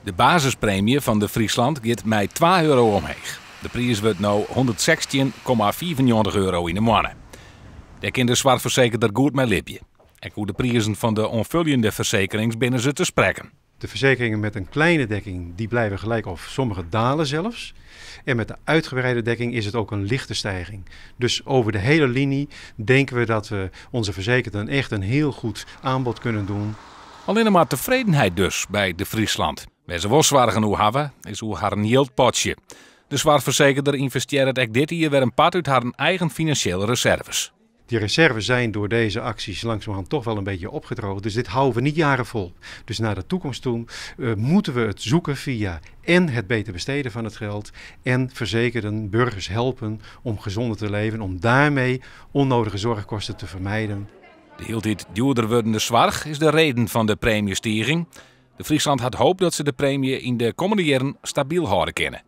De basispreemje fan De Friesland giet mei €2 omheech. De priis wurdt no €116,95 yn 'e moanne. Dêr kin de soarchfersekerder goed mei libje. Ek oer de prizen fan de oanfoljende fersekerings binne se te sprekken. De verzekeringen met een kleine dekking die blijven gelijk of sommige dalen zelfs. En met de uitgebreide dekking is het ook een lichte stijging. Dus over de hele linie denken we dat we onze verzekerden echt een heel goed aanbod kunnen doen. Allinne mar tefredenheid dus by De Friesland. Wêr't se wol soargen oer hawwe, is oer harren jildpotsje. De soarchfersekerder ynvestearret ek dit jier wer in part út harren eigen finansjele reserves. Die reserves zijn door deze acties langzamerhand toch wel een beetje opgedroogd. Dus dit houden we niet jaren vol. Dus naar de toekomst toe moeten we het zoeken via en het beter besteden van het geld en verzekerden, burgers helpen om gezonder te leven, om daarmee onnodige zorgkosten te vermijden. De hieltyd djoerder wurdende soarch is de reden fan de preemjestiging. De Friesland hat hoop dat se de preemje yn de kommende jierren stabyl hâlde kinne.